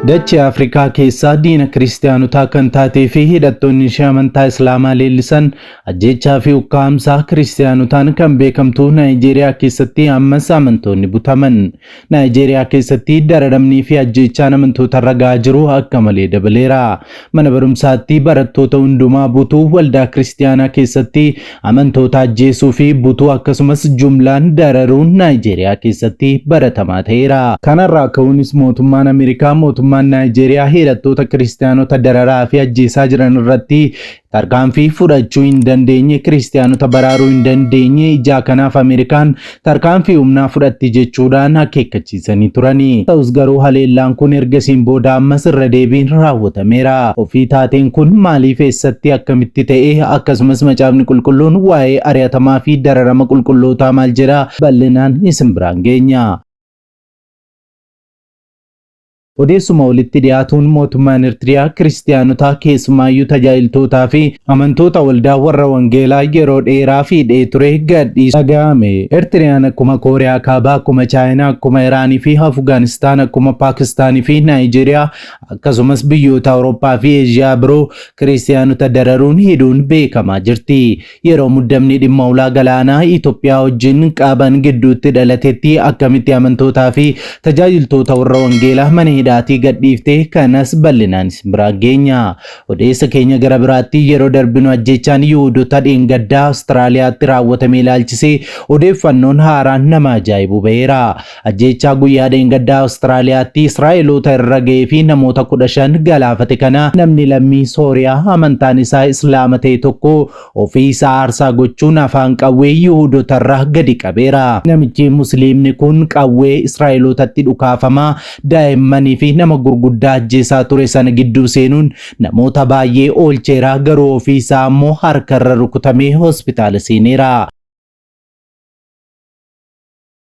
Dachee Afrikaa keessaa diina Kiristiyaanotaa kan taatee fi hidhattoonni ishee amantaa Islaamaa leellisan ajjeechaa fi ukkaamsaa Kiristiyaanotaan kan beekamtu Naayijeeriyaa keessatti ammas amantoonni butaman. Naayijeeriyaa keessatti dararamnii fi ajjeechaan amantoota irra ga'aa jiru akka malee dabaleera. Mana barumsaatti barattoota hundumaa butuu, waldaa Kiristiyaanaa keessatti amantoota ajjeesuu fi butuu akkasumas jumlaan dararuun Naayijeeriyaa keessatti baratamaa ta'eera. Kanarraa ka'uunis mootummaan Ameerikaa mootummaan Naayijeeriyaa hidhattoota Kiristiyaanota dararaa fi ajjeesaa jiran irratti tarkaanfii fudhachuu hin dandeenye, Kiristiyaanota baraaruu hin dandeenye, ijaa kanaaf Ameerikaan tarkaanfii humnaa fudhatti jechuudhaan akeekkachiisanii turani. Ta'us garuu haleellaan kun ergasiin booda ammas irra deebiin raawwatameera. Ofii taateen kun maaliif, eessatti, akkamitti ta'e, akkasumas Macaafni Qulqulluun waa'ee ari'atamaa fi dararama qulqullootaa maal jedha bal'inaan isin biraan geenya. Odeessuma walitti dhiyaatuun mootummaan Ertiriyaa Kiristiyaanota keessumaayyuu tajaajiltootaa fi amantoota waldaa warra wangeelaa yeroo dheeraa hidhee ture gadhiisuu dhaga'ame. Ertiriyaan akkuma Kooriyaa Kaabaa, akkuma Chaayinaa, akkuma Iraanii fi Afgaanistaan, akkuma Paakistaanii fi Naayijeeriyaa akkasumas biyyoota Awurooppaa fi Eeshiyaa biroo Kiristiyaanota dararuun hidhuun beekamaa jirti. Yeroo muddamni dhimma ulaa galaanaa Itoophiyaa wajjin qaban gidduutti dhalatetti akkamitti amantootaa fi tajaajiltoota warra wangeelaa mana hidhaatii gadhiifte kanas bal'inaan isin biraan geenya. Odeessa keenya gara biraatti yeroo darbinu ajjeechaan Yihuudota dheengaddaa Awustiraaliyaatti raawwatame ilaalchisee odeeffannoon haaraan nama ajaa'ibu ba'eera. Ajjeechaa guyyaa dheengaddaa Awustiraaliyaatti Israa'eloota irra ga'ee fi namoota 15 galaafate kana namni lammii Sooriyaa amantaan isaa Islaama ta'e tokko ofii isaa aarsaa gochuun afaan qawwee Yihuudotarra gadi qabeera. Namichi Musliimni kun qawwee Israa'elootatti dhukaafamaa daa'immanii fi nama gurguddaa ajjeesaa ture sana gidduu seenuun namoota baay'ee oolcheera, garuu ofii isaa ammoo harkarra rukutamee hospitaala seeneera.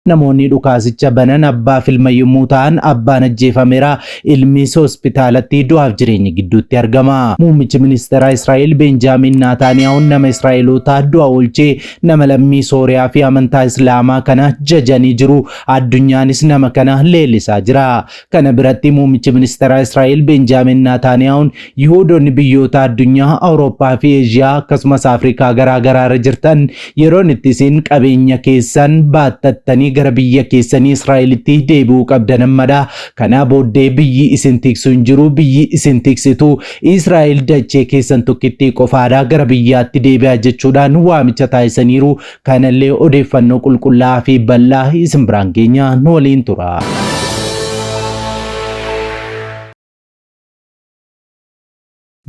Namoonni dhukaasicha banan abbaaf ilma yommuu ta'an, abbaan ajjeefameera, ilmis hospitaalatti du'aaf jireenya gidduutti argama. Muummichi ministeeraa Israa'el Beenjaamin Naataaniyahuun nama Israa'elootaa du'a oolchee nama lammii Sooriyaa fi amantaa Islaamaa kana jajanii jiru. Addunyaanis nama kana leellisaa jira. Kana biratti muummichi ministeeraa Israa'el Beenjaamin Naataaniyahuun Yihuudonni biyyoota addunyaa Awurooppaa fi Eeshiyaa akkasumas Afrikaa garaa garaa irra jirtan yeroon itti isin qabeenya keessan baattattanii gara biyya keessanii Israa'elitti deebi'uu qabdan ammadha. Kanaa booddee biyyi isin tiksu hin jiru, biyyi isin tiksitu Israa'el dachee keessan tokkittii qofaadha, gara biyyaatti deebi'aa jechuudhaan waamicha taasisaniiru. Kanallee odeeffannoo qulqullaa'aa fi bal'aa isin biraan geenya, nu waliin tura.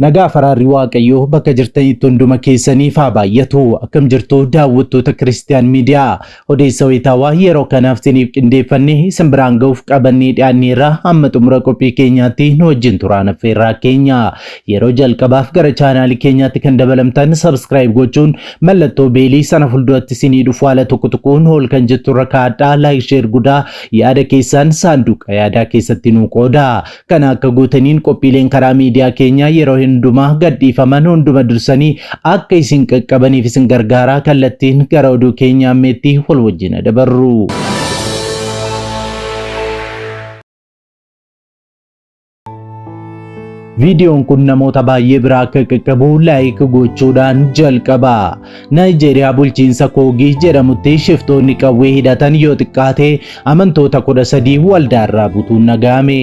Nagaa faraarri Waaqayyoo bakka jirtanitti hunduma keessaniif haa baay'atu. Akkam jirtu daawwattoota Kiristiyaan Miidiyaa? Odeessa wayitaawaa yeroo kanaaf isiniif qindeeffanne isin biraan ga'uuf qabannee dhiyaanneerra, hamma xumura qophii keenyaatti nu wajjin turaan affeerraa keenya. Yeroo jalqabaaf gara chaanaalii keenyaatti kan dabalamtan subscribe gochuun mallattoo beelii sana fuulduratti isinii dhufu haala tokko tuquun hool kan jettu irra kaa'adhaa, like, share guddaa, yaada keessan saanduqa yaadaa keessatti nuu qooda. Kana akka gootaniin qophiileen karaa miidiyaa keenyaa yeroo hundumaa gadhiifaman hunduma dursanii akka isin qaqqabaniif isin gargaaraa. Kallattiin gara oduu keenya ammeetti wal wajjin dabarru. Viidiyoon kun namoota baay'ee biraa akka qaqqabu like gochuudhaan jalqaba. Naayijeeriyaa bulchiinsa Koogii jedhamutti shiftoonni qawwee hidhatan yoo xiqqaate amantoota 13 waldaarraa butuun dhaga'ame.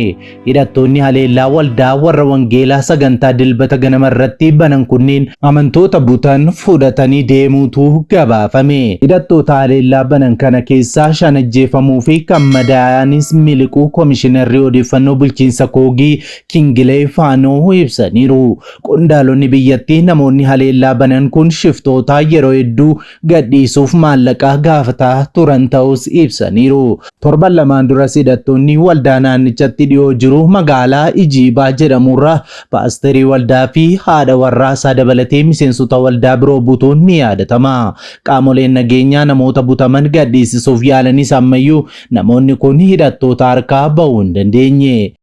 Hidhattoonni haleellaa waldaa warra wangeelaa sagantaa Dilbata ganama irratti banan kunneen amantoota butan fudhatanii deemuutu gabaafame. Hidhattoota haleellaa banan kana keessaa 5 ajjeefamuu fi kan madaa'anis miliquu Komishinarri odeeffannoo bulchiinsa Koogii Kingilee Faanoo ibsaniiru. Qondaalonni biyyattii namoonni haleellaa banan kun shiftoota yeroo hedduu gadhiisuuf maallaqa gaafataa turan ta'us ibsaniiru. Torban lamaan duras hidhattoonni waldaa naannichatti dhiyoo jiru magaalaa Ijiibaa jedhamurra paasterii waldaa fi haadha warraa isaa dabalatee miseensota waldaa biroo butuun ni yaadatama. Qaamoleen nageenyaa namoota butaman gadhiisisuuf yaalanis ammayyuu namoonni kun hidhattoota harkaa bahuu hin dandeenye.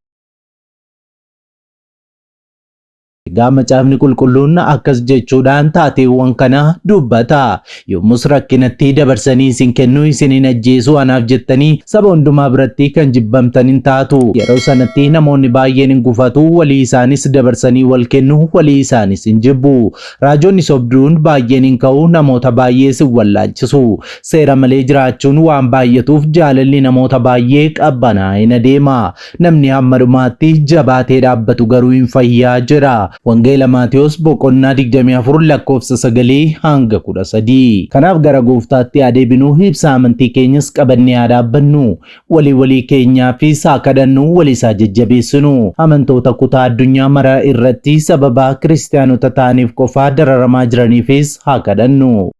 Egaa Macaafni Qulqulluun akkas jechuudhaan taateewwan kana dubbata. Yommus rakkinatti dabarsanii isin kennu, isin in ajjeesu, anaaf jettanii saba hundumaa biratti kan jibbamtan in taatu. Yeroo sanatti namoonni baay'een in gufatu, walii isaanis dabarsanii wal kennu, walii isaanis in jibbu. Raajonni sobduun baay'een in ka'u, namoota baay'ees in wallaalchisu. Seera malee jiraachuun waan baay'atuuf jaalalli namoota baay'ee qabbanaa'aa in adeema. Namni hamma dhumaatti jabaatee dhaabbatu garuu in fayya jedha. Wangeela Maatewos boqonnaa 24 lakkoofsa 9 hanga 13. Kanaaf gara Gooftaatti haa deebinu, ibsaa amantii keenyas qabannee haa dhaabbannu. Walii walii keenyaafis haa kadhannu, walis haa jajjabeessinu. Amantoota kutaa addunyaa mara irratti sababa Kiristiyaanota ta'aniif qofa dararamaa jiraniifis haa kadhannu.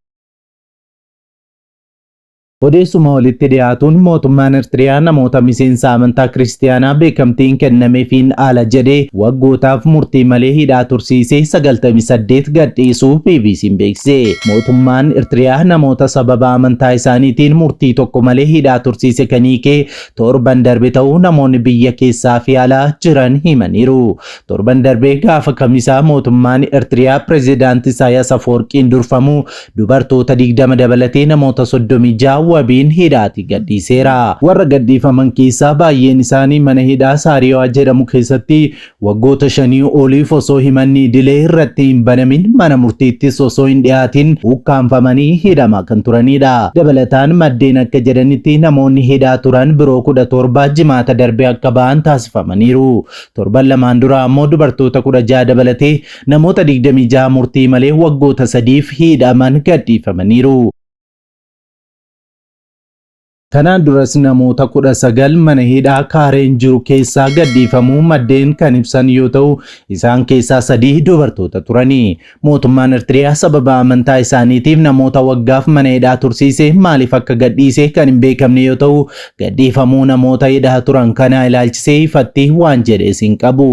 Odeessuma walitti dhiyaatuun mootummaan Ertiriyaa namoota miseensa amantaa Kiristiyaanaa beekamtiin kennameefiin ala jedhe waggootaaf murtii malee hidhaa tursiise 98 gadhiisuu BBC'n beeksise. Mootummaan Ertiriyaa namoota sababa amantaa isaaniitiin murtii tokko malee hidhaa tursiise kan hiike torban darbe ta'uu namoonni biyya keessaa fi alaa jiran himaniiru. Torban darbe gaafa Kamisaa mootummaan Ertiriyaa Pireezidaanti Isaayyaas Afawarqiin durfamu Dubartoota 20 dabalatee namoota 36 wabiin hidhaatii gadhiiseera. Warra gadhiifaman keessaa baay'een isaanii mana hidhaa Saariyawaa jedhamu keessatti waggoota shanii oliif osoo himanni idilee irratti hin banamin mana murtiittis osoo hin dhiyaatin ukkaamfamanii hidhamaa kan turaniidha. Dabalataan maddeen akka jedhanitti namoonni hidhaa turan biroo 17 Jimaata darbe akka ba'an taasifamaniiru. Torban lamaan dura ammoo dubartoota 16 dabalatee Namoota 26 murtii malee waggoota sadiif hidhaman gadhiifamaniiru. Kanaan duras namoota 19 mana hidhaa Kaareen jiru keessaa gadhiifamuu maddeen kan ibsan yoo ta'u, isaan keessaa sadii dubartoota turani. Mootummaan Ertiriyaa sababa amantaa isaaniitiif namoota waggaaf mana hidhaa tursiise maaliif akka gadhiise kan hin beekamne yoo ta'u, gadhiifamuu namoota hidhaa turan kanaa ilaalchisee ifatti waan jedhes hin qabu.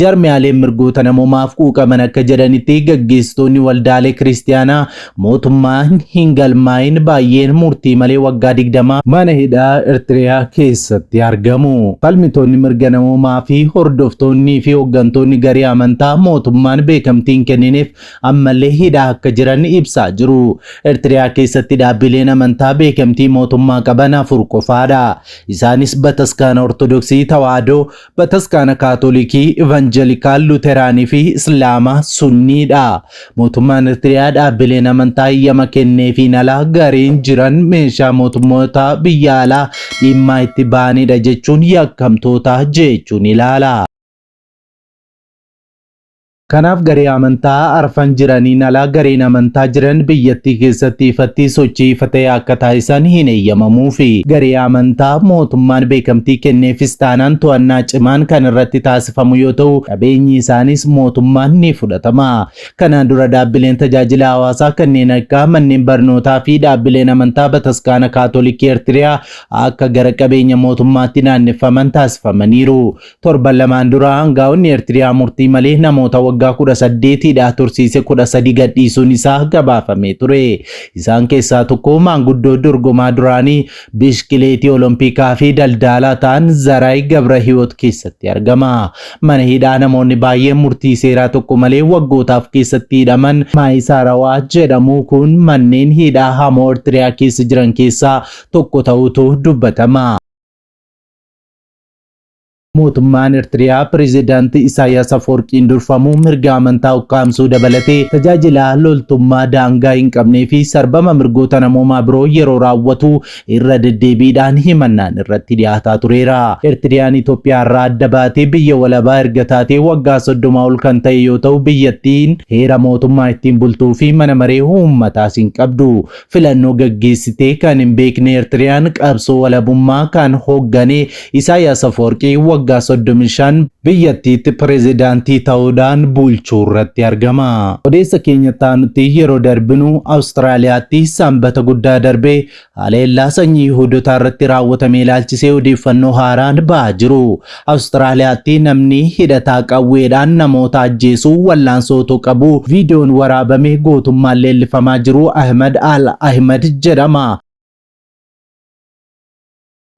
Jaarmiyaaleen mirgoota namoomaaf quuqaman akka jedhanitti gaggeessitoonni waldaalee Kiristiyaanaa mootummaan hin galmaa'in baay'een murtii malee waggaa 20 mana hidhaa Ertiriyaa keessatti argamu. Falmitoonni mirga namoomaa fi hordoftoonnii fi hoggantoonni garee amantaa mootummaan beekamtii hin kennineef ammallee hidhaa akka jiran ibsaa jiru. Ertiriyaa keessatti dhaabbileen amantaa beekamtii mootummaa qaban afur qofaadha. Isaanis Bataskaana Ortodoksii Tawaahidoo, Bataskaana Kaatolikii, Ivanjelikaal, Luteraanii fi Islaama Sunniidha. Mootummaan Ertiriyaa dhaabbileen amantaa eeyyama kenneefiin ala gareen jiran meeshaa mootummoota biyya alaa dhimmaa itti ba'anidha jechuun yakkamtoota jechuun ilaala. Kanaaf garee amantaa arfan jiraniin ala gareen amantaa jiran biyyattii keessatti ifatti sochii ifa ta'e akka taasisan hin eeyyamamuufi. Garee amantaa mootummaan beekamtii kenneefis taanaan to'annaa cimaan kan irratti taasifamu yoo ta'u, qabeenyi isaaniis mootummaan ni fudhatama. Kanaan dura dhaabbileen tajaajila hawaasaa kanneen akka manneen barnootaa fi dhaabbileen amantaa Bataskaana Kaatolikii Ertiriyaa akka gara qabeenya mootummaatti naanneffaman taasifamaniiru. Torban lamaan dura aangaa'onni Ertiriyaa murtii malee namoota waggaa 18 hidhaa tursiise 13 gadhiisuun isaa gabaafamee ture. Isaan keessaa tokko maanguddoo dorgomaa duraanii bishkileetii Olompikaa fi daldaalaa ta'an Zaraay Gabrahiwoot keessatti argama. Mana hidhaa namoonni baay'een murtii seeraa tokko malee waggootaaf keessatti hidhaman Maayisaarawaa jedhamu kun manneen hidhaa hamoo Ertiriyaa keessa jiran keessaa tokko ta'uutu dubbatama. Mootummaan Ertiriyaa Pirezidaanti Isaayyaas Afawarqiin durfamu mirga amantaa ukkaamsuu dabalatee tajaajila loltummaa daangaa hin qabnee fi sarbama mirgoota namoomaa biroo yeroo raawwatu irra deddeebiidhaan himannaan irratti dhiyaataa tureera. Ertiriyaan Itoophiyaarraa adda baatee biyya walabaa erga taatee waggaa 30 ol kan ta'e yoo ta'u, biyyattiin heera mootummaa ittiin bultuu fi mana maree uummataas hin qabdu. Filannoo gaggeessitee kan hin beekne Ertiriyaan qabsoo walabummaa kan hoggane Isaayyaas Afawarqii waggaa 35 biyyattiitti pirezidaantii ta'uudhaan bulchuu irratti argama. Odeessa keenya itti aanutti yeroo darbinu Awustiraaliyaatti Sanbata guddaa darbe haleellaa sanyii Yihuudotaa irratti raawwatame ilaalchisee odeeffannoo haaraan ba'aa jiru. Awustiraaliyaatti namni hidhataa qawweedhaan namoota ajjeesuu wallaansoo otoo qabuu viidiyoon waraabame gootummaan leellifamaa jiru Ahimad Al Ahimad jedhama.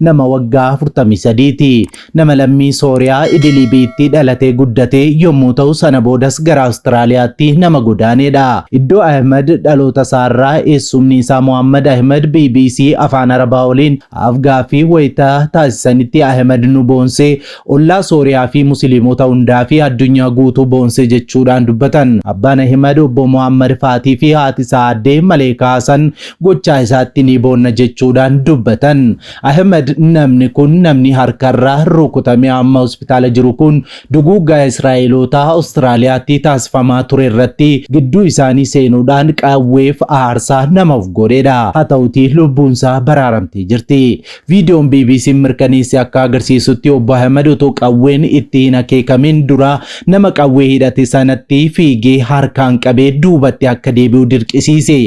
Nama waggaa 43 ti. Nama lammii Sooriyaa Idiliibiitti dhalatee guddate yommuu ta'u sana boodas gara Awustiraaliyaatti nama godaaneedha. Iddoo Ahmed dhaloota isaarraa eessumni isaa Mohammad Ahmed bbc Afaan Arabaa waliin af-gaaffii wayita taasisanitti Ahmed nu boonse, ollaa Sooriyaa fi Musiliimota hundaa fi addunyaa guutuu boonse jechuudhaan dubbatan. Abbaan Ahimad Obbo Mohaammad Faatii fi haati isaa Aadde Maleekaa Hasan gochaa isaatti ni boonna jechuudhaan dubbatan. Ahimad namni kun namni harkarra rukutamee amma hospitaala jiru kun duguuggaa Israa'elootaa Awustiraaliyaatti taasifamaa ture irratti gidduu isaanii seenuudhaan qawweef aarsaa nama of godheedha. Haa ta'utii lubbuunsaa baraaramtee jirti. Viidiyoon BBC'n mirkaneesse akka agarsiisutti Obbo Ahimad otoo qawween itti hin akeekamin dura nama qawwee hidhate sanatti fiigee harkaan qabee duubatti akka deebi'u dirqisiise.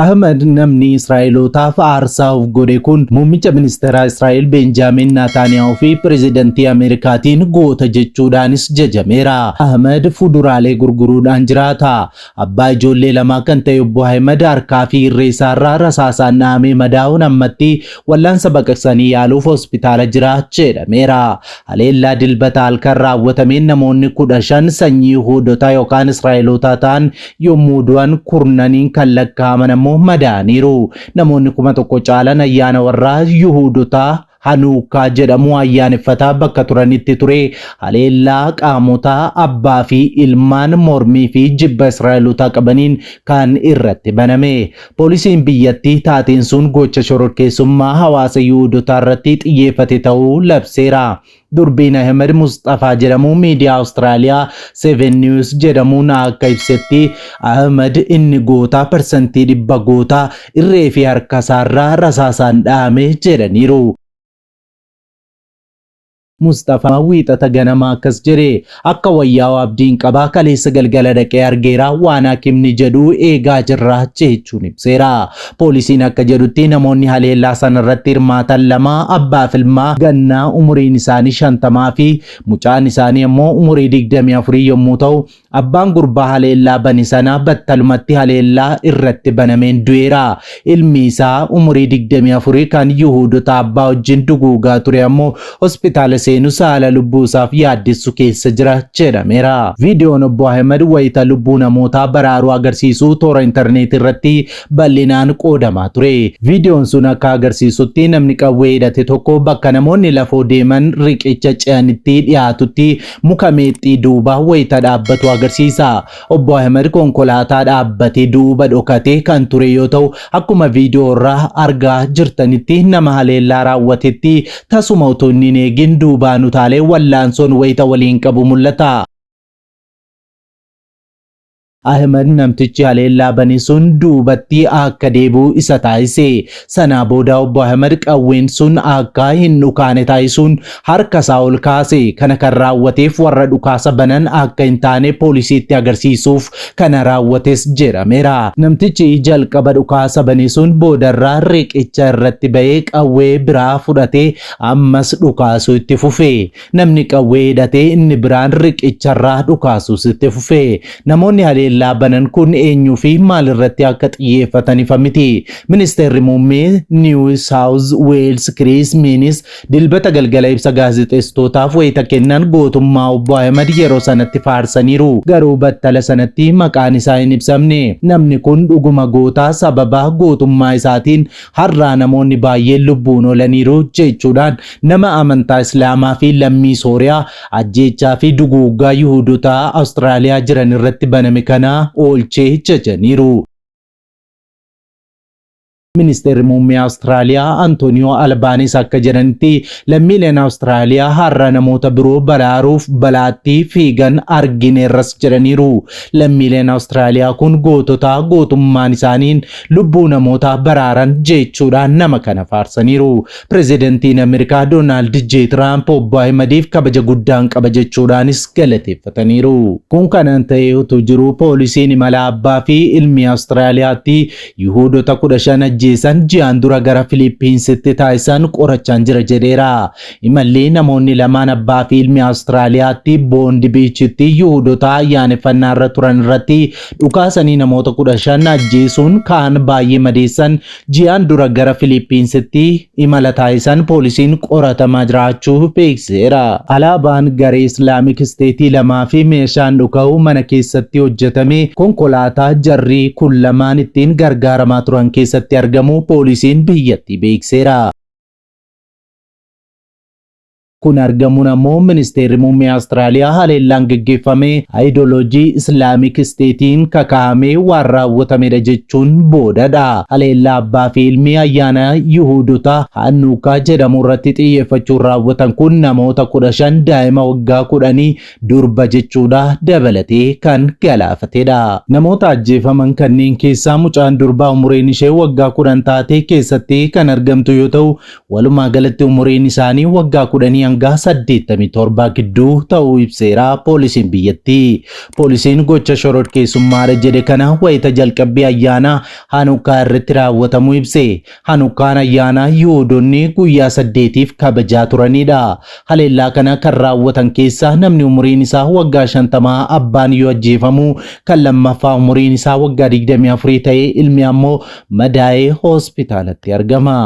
Ahmad namni Israa'elootaaf aarsaa of godhe kun muummicha ministeeraa Israa'el Beenjaamin Naataaniyaahuu fi pirezidantii Ameerikaatiin goota jechuudhaanis jajameera. Ahmad fuduraalee gurguruudhaan jiraata. Abbaa ijoollee lamaa kan ta'e Obbo Ahimad harkaa fi irree isaarraa rasaasaan dhahamee madaa'uun ammatti wallaansa baqaqsanii yaaluuf hospitaala jira jedhameera. Haleellaa Dilbata halkan raawwatameen namoonni 15 sanyii Yihuudotaa yookaan Israa'elootaa ta'an yommuu du'an kurnaniin kan lakkaa'aman ammoo madaa'aniiru. Namoonni 1000 caalan ayyaana warraa Yihuudotaa Hanuukkaa jedhamu ayyaaneffataa bakka turanitti ture haleellaa qaamota abbaa fi ilmaan mormii fi jibba Israa'elootaa qabaniin kan irratti baname. Poolisiin biyyattii taateen sun gocha shororkeessummaa hawaasa Yihuudotaa irratti xiyyeeffate ta'uu labseera. Durbiin Ahmed Musxafaa jedhamu miidiyaa Awustiraaliyaa Seven News jedhamuun akka ibsetti Ahmed inni goota 100% goota irree fi harka isaarraa rasaasaan dhahame jedhaniiru. Musxafaa Wiixata ganama akkas jedhe, Akka wayyaa'u abdiin qaba, kaleessa galgala dhaqee argeera, waan hakimni jedhu eegaa jirra jechuun ibseera. Poolisiin akka jedhutti namoonni haleellaa sanarratti hirmaatan lama abbaa fi ilmaa gannaa umuriin isaanii 50 fi mucaan isaanii ammoo umurii 24 yommuu ta'u, Abbaan gurbaa haleellaa bane sanaa battalumatti haleellaa irratti banameen du'eera. Ilmi isaa umurii 24 kan Yihuudota abbaa wajjin duguugaa ture ammoo hospitaala seenus haala lubbuu isaaf yaaddessu keessa jira jedhameera. Viidiyoon Obbo Ahimad wayita lubbuu namootaa baraaruu agarsiisu toora intarneetii irratti bal'inaan qoodamaa ture. Viidiyoon sun akka agarsiisutti namni qawwee hidhate tokko bakka namoonni lafoo deeman riqicha ce'anitti dhiyaatutti muka meexxii duuba wayita dhaabbatu agarsiisa. Obbo Ahimad konkolaataa dhaabbate duuba dhokatee kan ture yoo ta'u, akkuma viidiyoo irraa argaa jirtanitti nama haleellaa raawwatetti tasuma utuu inni hin eegin duubaan utaalee wallaansoon wayita waliin qabu mul'ata. Ahimad namtichi haleellaa bane sun duubatti akka deebi'u isa taasise. Sanaa booda Obbo Ahimad qawween sun akka hin dhukaane taasisuun harka isaa ol kaase. Kana kan raawwateef warra dhukaasa banan akka hin taane poolisiitti agarsiisuuf kana raawwates jedhameera. Namtichi jalqaba dhukaasa bane sun boodarra riqicha irratti ba'ee qawwee biraa fudhatee ammas dhukaasuu itti fufe. Namni qawwee hidhate inni biraan riqicharraa dhukaasuus itti fufe. Namoonni haleellaa banan kun eenyuu fi maalirratti akka xiyyeeffatan ifa miti. Ministeerri Muummee Niiw Saawuz Weels Kiriis Miinis Dilbata galgala ibsa gaazexeessitootaaf wayita kennan gootummaa Obbo Ahimad yeroo sanatti faarsaniiru. Garuu battala sanatti maqaan isaa hin ibsamne. Namni kun dhuguma goota, sababa gootummaa isaatiin har'aa namoonni baay'een lubbuun oolaniiru jechuudhaan nama amantaa Islaamaa fi lammii Sooriyaa ajjeechaa fi duguuggaa Yihuudotaa Awustiraaliyaa jiran irratti baname kana oolche jajaniiru. Ministeerri Muummee Awustiraaliyaa Antooniyoo Albaanis akka jedhanitti lammiileen Awustiraaliyaa har'a namoota biroo baraaruuf balaatti fiigan argineerras jedhaniiru. Lammiileen Awustiraaliyaa kun gootota gootummaan isaaniin lubbuu namootaa baraaran jechuudhaan nama kana faarsaniiru. Pirezidantiin Ameerikaa Doonaald J. Tiraamp Obbo Ahimadiif kabaja guddaan qaba jechuudhaanis galateeffataniiru. Kun kanan ta'ee utuu jiruu poolisiin imala abbaa fi ilmi Awustiraaliyaatti Yihuudota 15 ajjeesan ajjeesan ji'aan dura gara Filiippiinsitti taasisan qorachaan jira jedheera. Imalli namoonni lamaan abbaa fi ilmi Awustiraaliyaatti Boondi Biichitti Yihuudota ayyaaneffannaa irra turan irratti dhukaasanii namoota 15 ajjeesuun kaan baay'ee madeessan ji'aan dura gara Filiippiinsitti imala taasisan poolisiin qoratamaa jiraachuu beeksiseera. Alaabaan garee Islaamik Isteetii lamaa fi meeshaan dhuka'u mana keessatti hojjetame konkolaataa jarri kun lamaan ittiin gargaaramaa turan keessatti argamuu poolisiin biyyattii beeksiseera. Kun argamuun ammoo ministeerri muummee Awustiraaliyaa haleellaan geggeeffame ayidooloojii Islaamik Isteetiin kakaa'amee waan raawwatamedha jechuun boodadha. Haleellaa abbaa fi ilmi ayyaana Yihuudota Hanuukaa jedhamu irratti xiyyeeffachuun raawwatan kun namoota 15 daa'ima waggaa 10 durba jechuudha dabalatee kan galaafatedha. Namoota ajjeefaman kanneen keessaa mucaan durbaa umuriin ishee waggaa 10 taate keessatti kan argamtu yoo ta'u, Walumaa galatti umuriin isaanii waggaa kudhanii hanga 87 gidduu ta'uu ibseera poolisiin biyyattii. Poolisiin gocha shororkeessummaadha jedhe kana wayita jalqabbii ayyaana Hanukaa irratti raawwatamuu ibse. Hanukaan ayyaana Yihuudonni guyyaa saddeetiif kabajaa turanidha. Haleellaa kana kan raawwatan keessaa namni umuriin isaa waggaa 50 abbaan yoo ajjeefamu, kan lammaffaa umuriin isaa waggaa 24 ta'e ilmi ammoo madaa'ee hospitaalatti argama.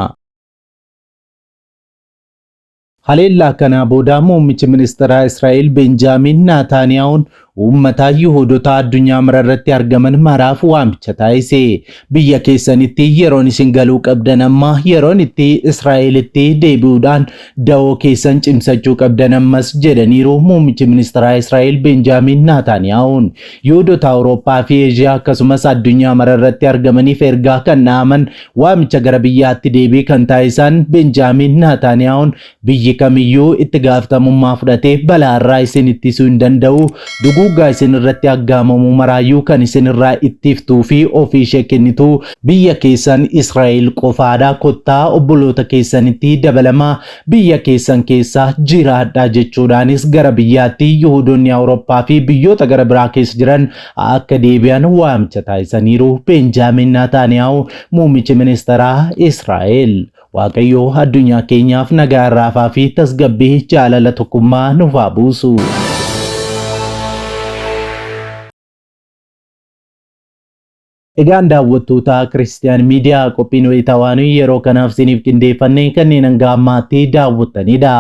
Haleellaa kanaa booda muummichi ministeeraa Israa'el Benjaamiin Naataaniyaa'uun uummata Yihuudotaa addunyaa mara irratti argaman maraaf waamicha taasise. Biyya keessanitti yeroon isin galuu qabdan amma, yeroon itti Israa'elitti deebi'uudhaan dawoo keessan cimsachuu qabdan ammas jedhaniiru muummichi ministeeraa Israa'el Benjaamiin Naataaniyaa'uun. Yihuudota Awurooppaa fi Eeshiyaa akkasumas addunyaa mara irratti argamaniif ergaa kan dhaaman Waamicha gara biyyaatti deebii kan taasisan Benjaamiin Naataaniyaa'uun biyyi kamiyyuu itti gaafatamummaa fudhatee balaa irraa isin ittisuu hin danda'u, duguuggaa isin irratti aggaamamu maraayyuu kan isin irraa ittiftuu fi ofii ishee kennitu biyya keessan Israa'el qofaadha, kottaa obboloota keessanitti dabalamaa biyya keessan keessa jiraadhaa jechuudhaanis gara biyyaatti Yihuudonni Awurooppaa fi biyyoota gara biraa keessa jiran akka deebi'an waamicha taasisaniiru. Beenjaamin Naataaniyaahu muummichi ministeeraa Israa'el. Waaqayyo addunyaa keenyaaf nagaa irraafaa fi tasgabbii jaalala tokkummaa nuuf haa buusu. Egaan daawwattoota Kiristiyaan Miidiyaa qophiin wayitawaanii yeroo kanaaf isiniif qindeeffanne kanneen hanga ammaatti daawwattanidha.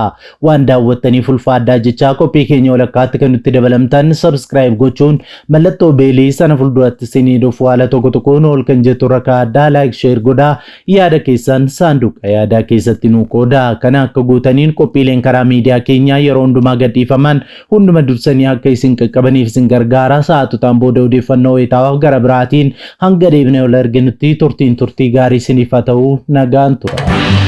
Waan daawwattaniif ulfaadhaa jechaa qophii keenya walakkaatti kan nutti dabalamtan subscribe gochuun mallattoo beelii sana fuulduratti isinii dhufu haala tokko tokkoon ol kan jettu irra kaa'adhaa like share godhaa yaada keessan saanduqa yaadaa keessatti nuu qoodaa. Kana akka gootaniin qophiileen karaa miidiyaa keenyaa yeroo hundumaa gadhiifaman hunduma dursanii akka isin qaqqabaniif isin gargaara. Sa'aatotaan booda odeeffannoo wayitaawaa gara biraatiin hanga deebinee ol arginutti turtiin turtii gaarii isiniif haa ta'u. Nagaan tura.